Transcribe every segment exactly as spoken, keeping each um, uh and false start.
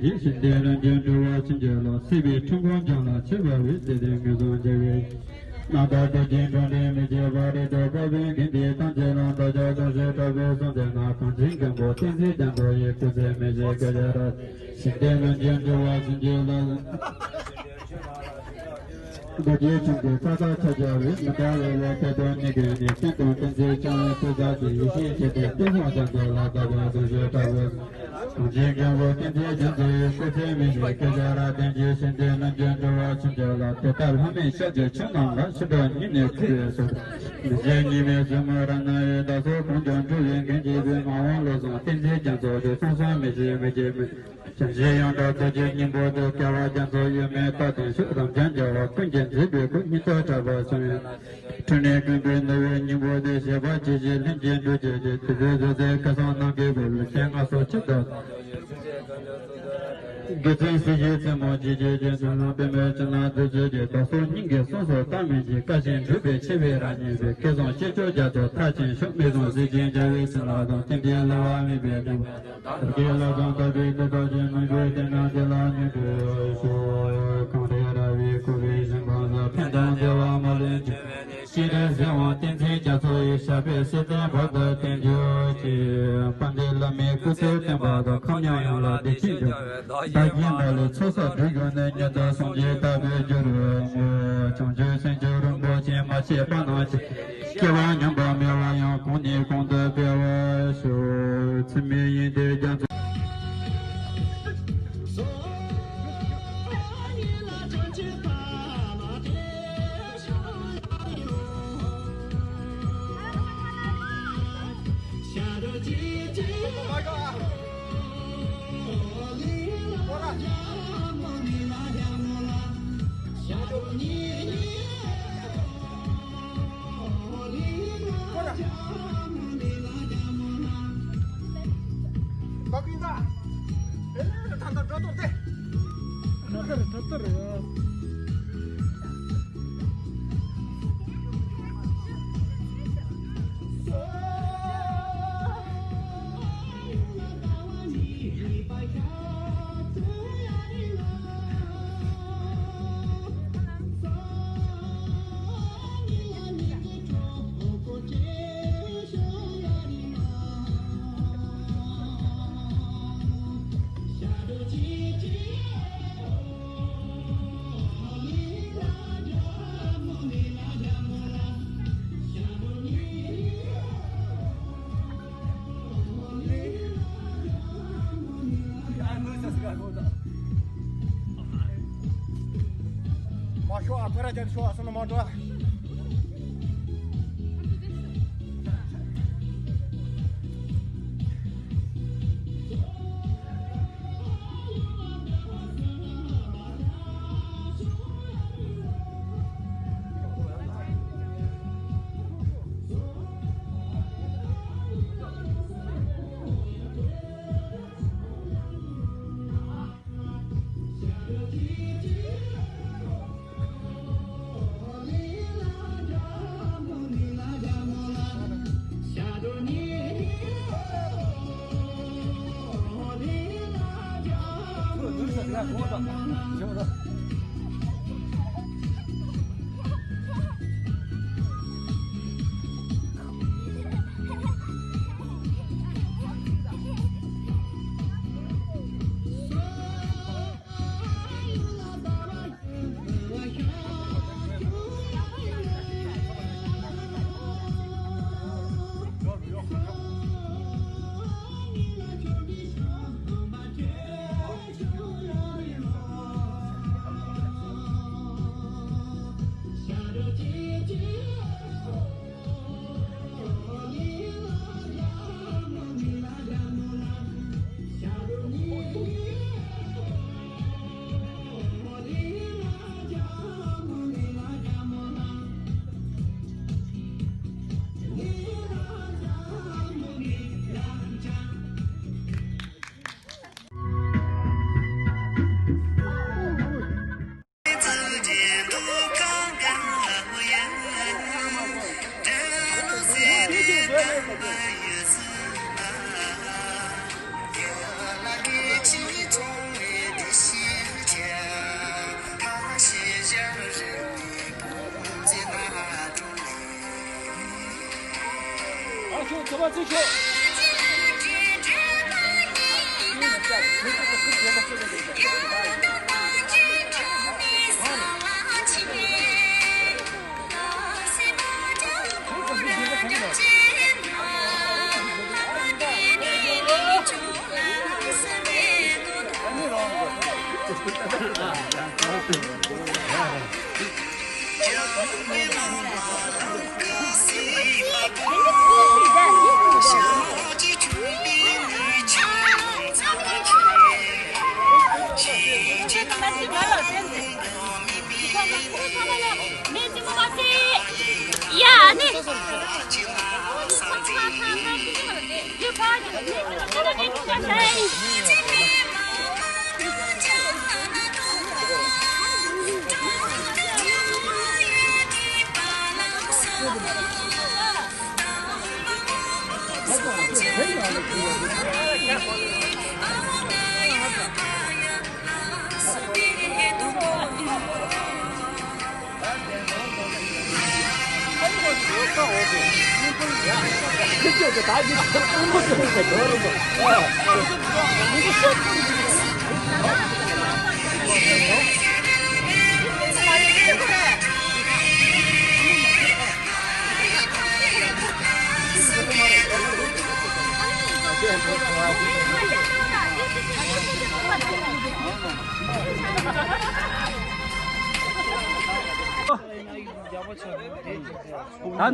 ཡིད་བཞིན་དེ་རང་རྒྱུད་འགྲོ་བ་ཕྱིན་ཅི་ལོག་སྲིད་པའི་འཁྲུལ་འཁོར་འཇོམས་ལ་མཆོད་པ་འབུལ། བདེ་ལྡན་ངན་སོང་རྒྱལ་བའི་རྣམ་ཐར་རྡོ་རྗེ་འགྲོ་འདྲེན་མི་བྱེད་པ་རེ་དོགས་པ་བས་འགེངས་ཏེ་ཐམས་ཅད་ལ་བདག་ཅག་སྟོང་གསལ་གྲགས་པའི་གསུང་ཚེ་ན་གངས་ཅན་མགོན་པོ་བསྟན་འཛིན་རྒྱ་མཚོ་ཡི་སྐུ་ཚེ་མི་ཤིགས་སྐུ་ཚེ་རབ། བཞིན་དེ་རང་རྒྱུད་འགྲོ་བ་ཕྱིན་ཅི་ལོག་རྡོ་རྗེ་འཆང་གི་ས་དག་ཆ་བྱ་བའི་མི་འདའ་བའི་ལས་ཀྱི་དོན་ནི་གོས་ནི་སྟེང་དུ་བསྟན་འཛིན་ཆང་བའི་སྤུས་དག་གི་ཡེ་ཤེས་ཆེ་སྟེ་བསྟན་སྲུང་རྒྱ་མཚོ་ལ་དགའ་བ་དུ་ཞུ་དྲག་པོས། གངས་ཅན་མགོན་པོ་བསྟན་འཛིན་རྒྱ་མཚོ་ཡི་སྐུ་ཚེ་མི་ཤིགས་སྐུ་ཚེ་རབ། བསྟན་བཅོས་བཞིན་དེ་རང་རྒྱུད་འགྲོ་བ་ཕྱིན་ཅི་ལོག་དེ་ལྟར་ལྷ་མིའི་ཞབས་ཀྱི་མཆོག་རྣམས་ལ་ཕྱི་དྲོ་ཉིན་ནས་འཁུ་བའི་ཚུལ། མི་ཤེས་ཉི་མའི་ཟུར་མོ་རང་ན་ཡོད་བདག་སོགས་གང་བྱུང་འཁྲུལ་བའི་འགན་བཞེས་པའི་ངག་དབང་བློ་བཟང་བསྟན་འཛིན་རྒྱ་མཚོ་དེ་སོང་སོང་མི་ཤེས་མི་སྐྱེ་མི། བྱང་ཆུབ་ཡོངས་གྲགས་རྡོ་རྗེ་སྙིང་པོ་དེ་སྐྱེ་བ་རྒྱ་མཚོ་ཡོད་མེད་ལྟ་དང་ཤུགས་རང་བྱུང་རྒྱལ་བ་ཀུན་གྱི་མཛེས་པའི་སྐུ་སྙིང་ཐག་ཕྲ་བ་བྱུང་ཡོད། འཁྲུལ་ནས་ཀུན་པའི་ནུ་བའི་སྙིང་པོ་དེ་བཞད་པ་ཇི་བཞིན་ལྷུན་གྱིས་གྲུབ་ཀྱི་རྗེ་དེ་ཚོའི་བཟོ་རྩལ་ཁ་སང་ནམ་མཁའི་བུ་ལུས་ཅན་ལྔ་སོགས་ཆུ་དང་དགེ་མཚན་སྲིད་ཞིའི་རྩེ་མོ་ཇི་བཞིན་རྒྱན་དུ་ལ་པདྨོའི་སྤྱན་ལ་འཛུལ་ཚུལ་གྱི་བདག་སོགས་སྙིང་གི་གསུང་སོགས་བལྟ་མིན་གྱི་བཀའ་བཞིན་སྒྲུབ་པའི་ཆེ་བའི་རང་ཉིད་པའི་སྐལ་བཟང་ཤེས་མཆོག་རྒྱ་མཚོ་མཐར་ཕྱིན་ཤོག་མི་བཟང་སྲིད་ཅན་རྒྱལ་བའི་སྲིད་ལ་དང་བསྟན་པའི་ལ་བ་མེད་པའི་དྲན་པ། བདག་གི་བླ་བཟང་དག་པའི་ཐུགས་རྟོགས་ཀྱི་མོས་གུས་བསྟན་ན་དེ་ལ་ཉོན་དུ་ཞུགས། གངས་རི་ར་བའི་ཁུ་བའི་ཞིང་ཁམས་ལ་ཕན་དང་བདེ་བ་མ་ལུས་འབྱུང་བའི་གནས། སྤྱན་རས་གཟིགས་དབང་བསྟན་འཛིན་རྒྱ་མཚོ་ཡི་ཞབས་པད་སྲིད་མཐའི་བར་དུ་བརྟན་གྱུར་ཅིག་དཔལ་ལྡན་བླ་མའི་སྐུ་ཚེ་བརྟན་པ་དང་ཁམས་ཉམས་ཡོངས་ལ་བདེ་སྐྱིད་འབྱུང་བའི། བདག་གིས་མ་ལུས་ཚོགས་བསགས་སྒྲིབ་སྦྱངས་ནས། མྱུར་དུ་སངས་རྒྱས་དག་པའི་རྒྱུར་བསྔོ། བྱང་ཆུབ་སེམས་མཆོག་རིན་པོ་ཆེ་མ་སྐྱེས་པ་རྣམས་ཀྱི། སྐྱེ་བ་ཉམས་པ་མེད་པ་ཡང་གོང་ནས་གོང་དུ་འཕེལ་བར་ཤོག་ཚུལ་མིན་ཡིན་ཏེ་རྒྱ་མཚོ། མ་ཤོག་ཨ་ཁོ་ར་ཅན་ཤོག་ཨ་སོ་ན་མ་འགྲོ། ད་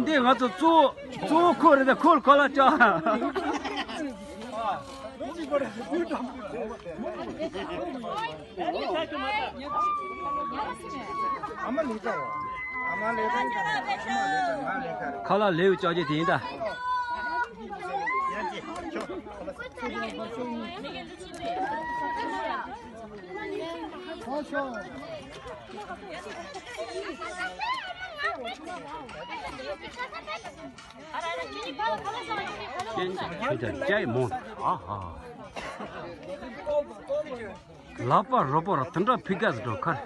འདི་ང་ཚོ་གཙོ་བོ་གཙོ་བོ་ཁོ་རེད། ད་ཁོ་ལ་ཁོ་ལ་ཅག་ཁ་ལག་ལེའུ་ལྕགས་ཀྱི་དེ་ཡིན་ད། ཁྱེད་ཅག་ཅག་མོ། ཨ་ཧ། ལག་པ་རོ་པོ་ར་དུ་འདྲ་ཕི་ཀ་ཟི་འགྲོ་ཁར།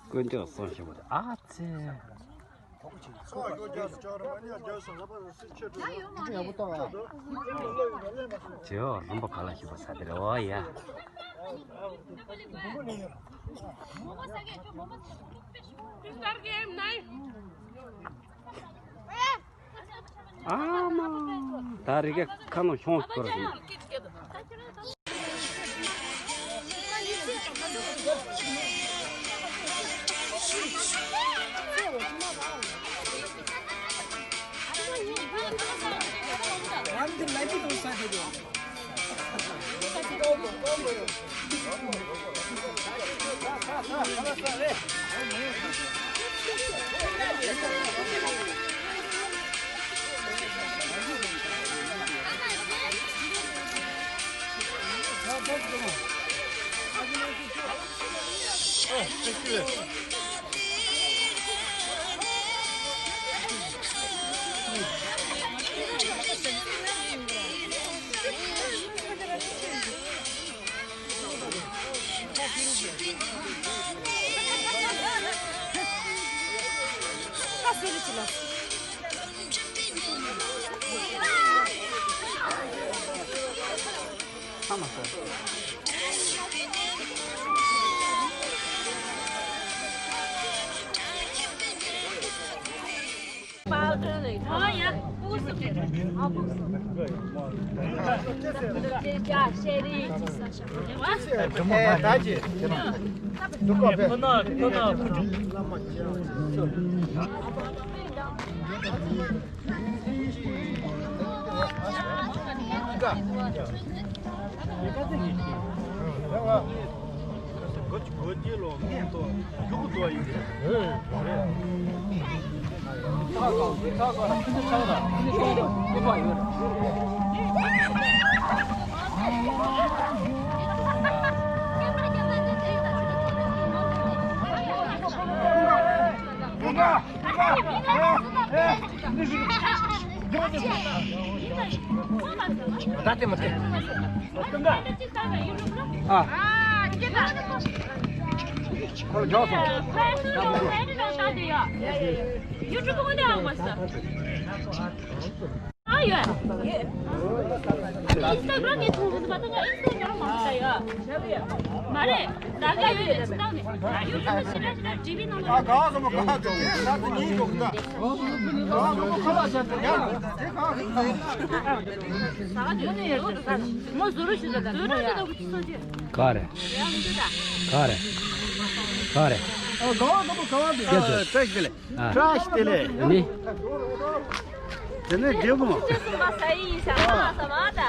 དཀོན་མཆོག་གསུམ་ཞིག་པོ་ཨ་ཙི། ཇོ་རིན་པོ་ག་ལ་ཞིག་པོ་ས་དེ་རེད། འོ་ཡ། ཨ་མ། ད་རི་ག་ཁ་ནང་ཤོང་སྐོར་ཟིན། ད་དེ་མ་དེ། ཨ། ཁོ་ལ་རྒྱག་སོང་། ཁོ་ལ་ཁོ་ལ་ཁོ་ལ་ཁོ་ལ་ཁོ་ལ་ཡོད། ཡུ་ཊུབ་ཁོ་ལ་ཡང་མ་ཟ། ཨ་ཡོད། ཨ་ནི་ཨིན་སི་ཊ་གྷི་རམ་ནས་མཐོང་གི་འདུག་པ། ད་ང་ཨིན་སི་ཊ་གྷི་རམ་མ་ཟ་ཡོད། མ་རེད། ད་ག་ཡོད་ཡོད་ཅི་བཏང་ནས་ཡུ་ཊུབ་ཞེ་དྲག་ཞེ་དྲག་བྲིས་པའི་ནང་ལ། ཨ་ག་སོང་མ་ག་དེ་ད་དེ་ཉིད་འགྲོ་གི་ད། ག་སོང་མ་ག་ལ་ཞབས་ཏེ་ཡ་དེ་ག་གི་ད། ད་ག་དེ་ནས་ཡར་ད་ད་ངོ་བཟོ་རོགས་ཞུ་ད་ད་ད་ད་ད་ག་རེད། ག་རེད། ག་རེད། ཨ་ག་བ་ག་བ་ག་བ་དེ། ཡ་ད། བཀྲ་ཤིས་བདེ་ལེགས། ཨ། བཀྲ་ཤིས་བདེ་ལེགས། ནི། དེ་ནས་འགྲིག་གོ། ཆུ་ཚོད་གསུམ་པ་ས་ཡིན་ཤག་ཨ་ས་མ་ད།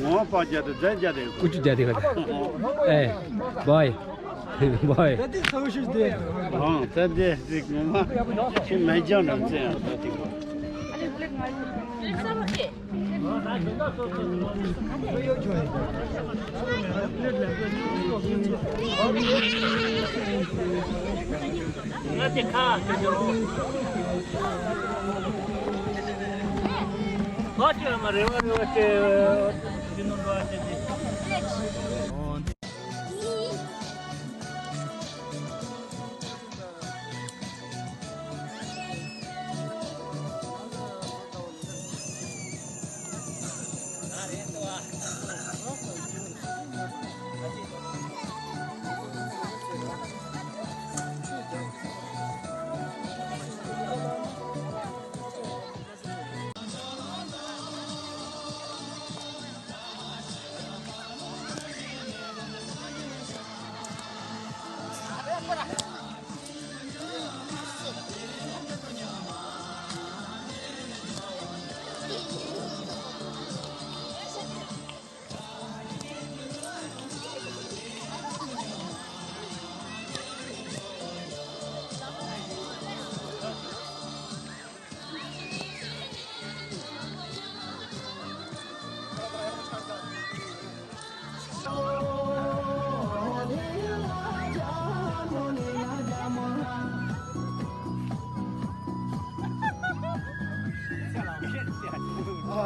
ངོ་པ་རྒྱ་དེ་རྫས་རྒྱ་དེ། ཀུ་ཅུ་རྒྱ་དེ་ག་དེ། ཨེ། བོའི། བོའི། ད་དེ་ཚ་བོ་ཞིག་དེ། ཨང་ད་དེ་དེ་ངོ་མ་ཁྱི་མེད་ཀྱང་ན་ཚེ་ཡང་ད་དེ་གོ། ང་དེ་ཁ་ཁ་ཅོ། ཁ་ཅོ་མ་རེ་བ་རེ་བ་ཅེ།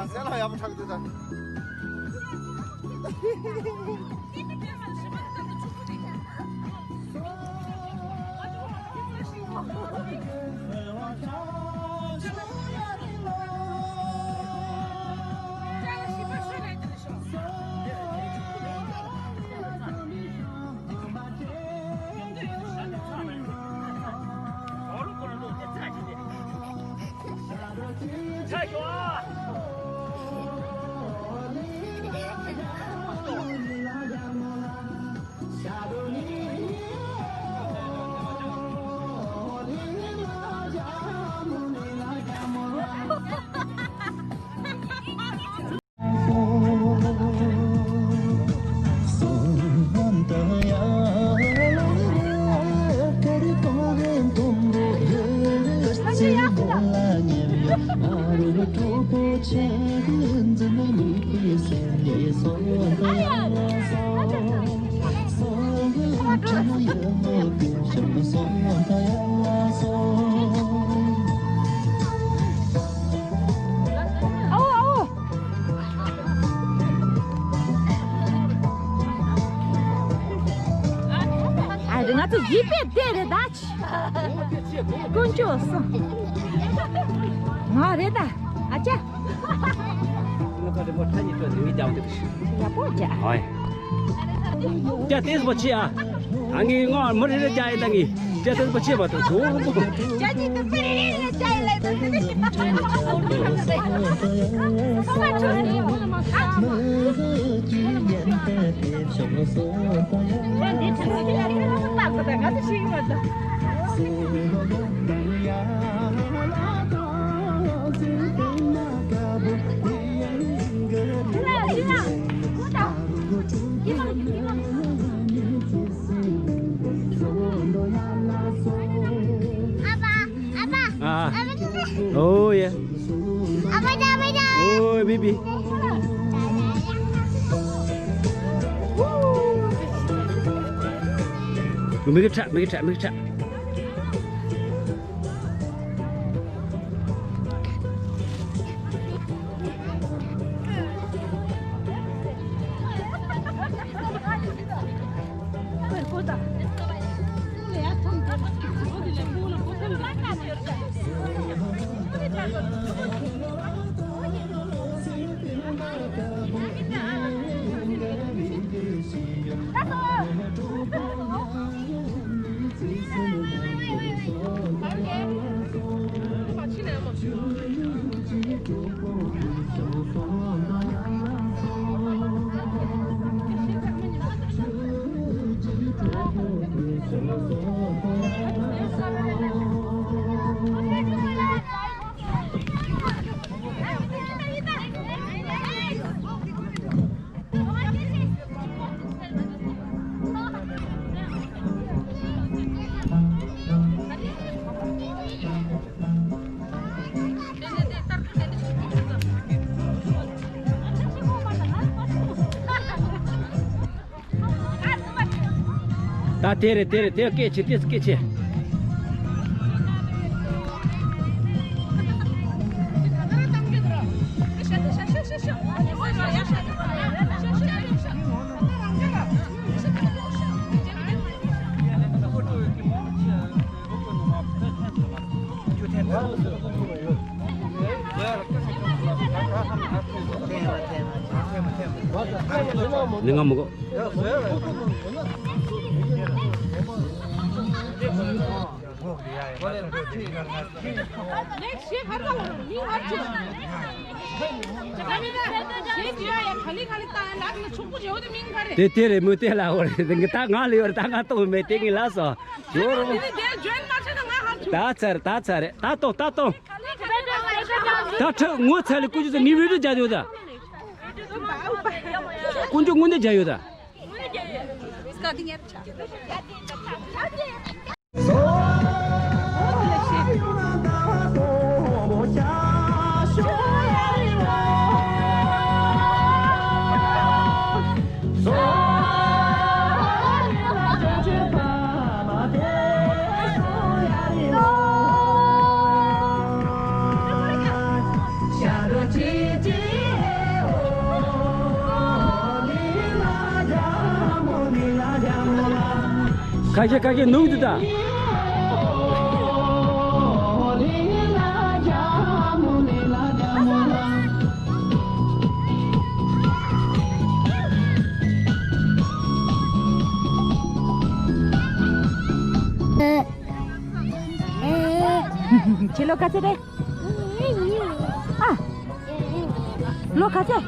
ཨ་སེ་ལ་ཡག་པོ་ཆགས་འདུག་ད། ཨ་རེ་ང་ཚོ་བཞི་པའི་སྡེ་རེད་ད། དཀོན་མཆོག་གསུམ། ང་རེད་ད། ཨ་ཅག་ཡག་པོ་ཅག་ཨོའི། ཅག་ཏེས་པོ་ཆེ་ཨ། ཨ་ངའི་ངོ་མི་རེ་རེ་ཅག་ཡིན་ད་ངའི་ཅག་ཏེས་པོ་ཆེ་བ་དང་ཆུང་པོ། ཅག་ཅིག་ཏུ་མི་རེ་རེ་ཅག་ཡིན་ལ་ཡིན་ད་ནི། ཚོ་མ་ཆོག་ནི་མོ་ལ་མ་ཁ་མ། ང་འདི་ཆ་ཚང་ཁྱེད་ལ་རེ་རེ་མ་ཏག་ཏག་ང་ཚོ་ཤེས་ཀྱི་མ་ད། ཨ། ཨོ་ཡ། ཨོ་བེ་བི། མིག་གི་ཁྲ། མིག་གི་ཁྲ། མིག་གི་ཁྲ། ད་དེ་རེད་དེ་རེད། དེ་སྐད་ཆེ་དེ་སྐད་ཆེ། ནི་ང་མི་གོ། དེ་དེ་རེད་མོ། དེ་ལ་འོ་རེད། ད་ང་ལ་ཡོད་རེད། ད་ང་གཏོང་མེད། དེ་ངས་ལབ་སོང་། ཡོད་རེད། ད་ཚར་ད་ཚར་རེད། ད་གཏོང་ད་གཏོང་། ད་ཁྲི་ངོ་ཚ་ལས་ཀུ་ཅི་ཚ་ངའི་བི་ཌིའོ་རྒྱག་ཡོད་ད། དཀོན་མཆོག་དངོས་གནས་རྒྱག་ཡོད་ད། ཁ་ཤས་ཁ་ཤས་ནུག་འདུག་ད། ཁྱེད་ལོ་ག་ཚོད་རེད། ཨ། ལོ་ག་ཚོད།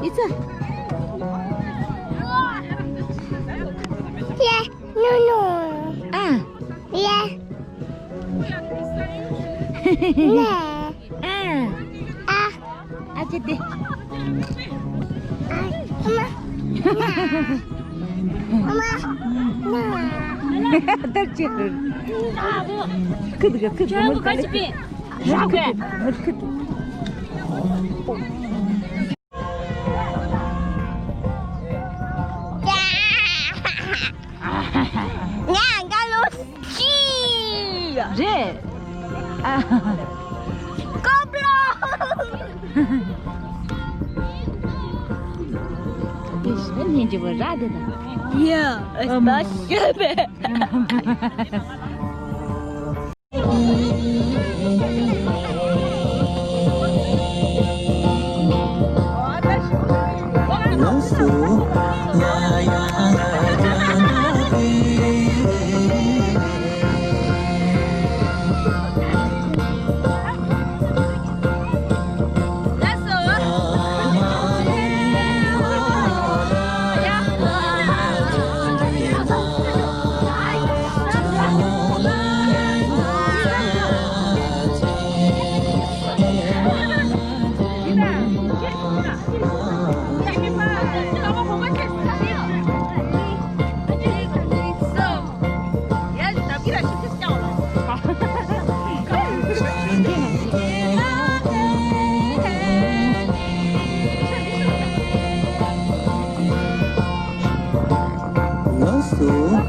ཨི་ཚ། ལེ། ནུ་ནུ། ཨ། ལེ། ནེ། ཨ། ཨ། ཨ་ཅེ་དེ། ཨ། ཨ་མ། ཨ་མ། ན། ན། ད་ཅི། ཁུ་དུ་ཁུ་དུ་མུར་ཁ་ལེ། རག་གི། མུར་ཁུ་དུ། ང་ང་ལོ་ཅི། རེད། ཨ། ཀོ་པློ། དེ་ཞིག་ནི་འདི་བ་ར་དེ་དང་། ཡ། ཨ་མ། ད་ཤི་བས།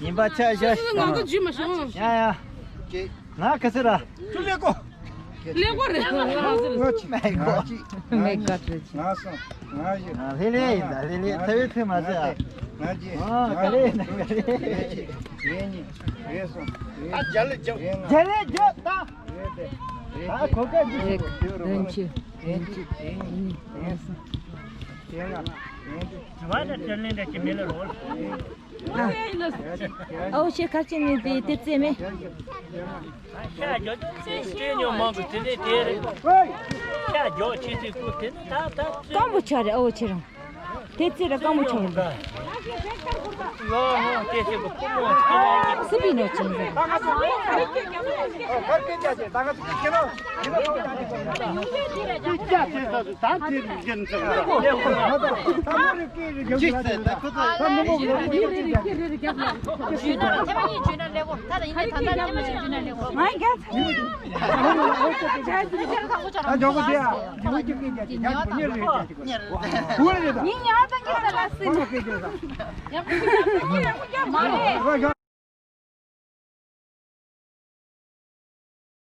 ཡིན་པ་ཆ་བཞག་ང་ཚོ་ཇུས་མ་བྱུང་། ཡ་ཡ། ང་ག་ཚོད་ར། ཁྱོད་ལེགས་གོ། ལེགས་གོ་རེད། ང་ཅི། ང་ཅི། ང་སོང་། ང་ཡོད། ང་ལྷེ་ལྷེ་ཡིན་ད་ལྷེ་ལྷེ་ཚ་བའི་ཚོད་མ་ཟེར་ཨ། ང་ཅི། ཨ་ག་ལེ་ཡིན་ད་ག་ལེ། ལེ་གཉིས། ལེ་གསུམ། ལེ་བརྒྱད། ལེ་ལྔ། བརྒྱད་ལེ་བརྒྱད་ད། ལེ་བདུན། ལེ་བརྒྱད། ད་གོ་སྐབས་འདི་ཞིག་ལེ་བདུན། ལེ་བདུན། ལེ་གཉིས། ལེ་གསུམ། ལེ་ལྔ། ལེ་བདུན། བ་ད་དྲན་ལེན་འདྲ་ཅིག་མེད་ལ་རོལ། ཨ་འོ་ཤེས་ཁ་ཅན་ནི་དེ་དེ་རྩེ་མེད། ཤ་རྒྱག་ཚེ་སྤྲེལ་ཉོ་མང་གི་དེ་ནས་དེ་རེད། ཤ་རྒྱག་ཆེ་ཚེ་ཀུ་དེ་ནི་ད་ད་རྩེ་སྐམ་པོ་ཆགས་རེད། ཨོ་ཆེ་རང་དེ་རྩེ་ར་སྐམ་པོ་ཆགས་རེད། ལོ་ཧོ་དེ་ཚེ་གི་ཀུ་མོ་དེ་རེད། སི་པི་ནོ་ཅན་ཟེར།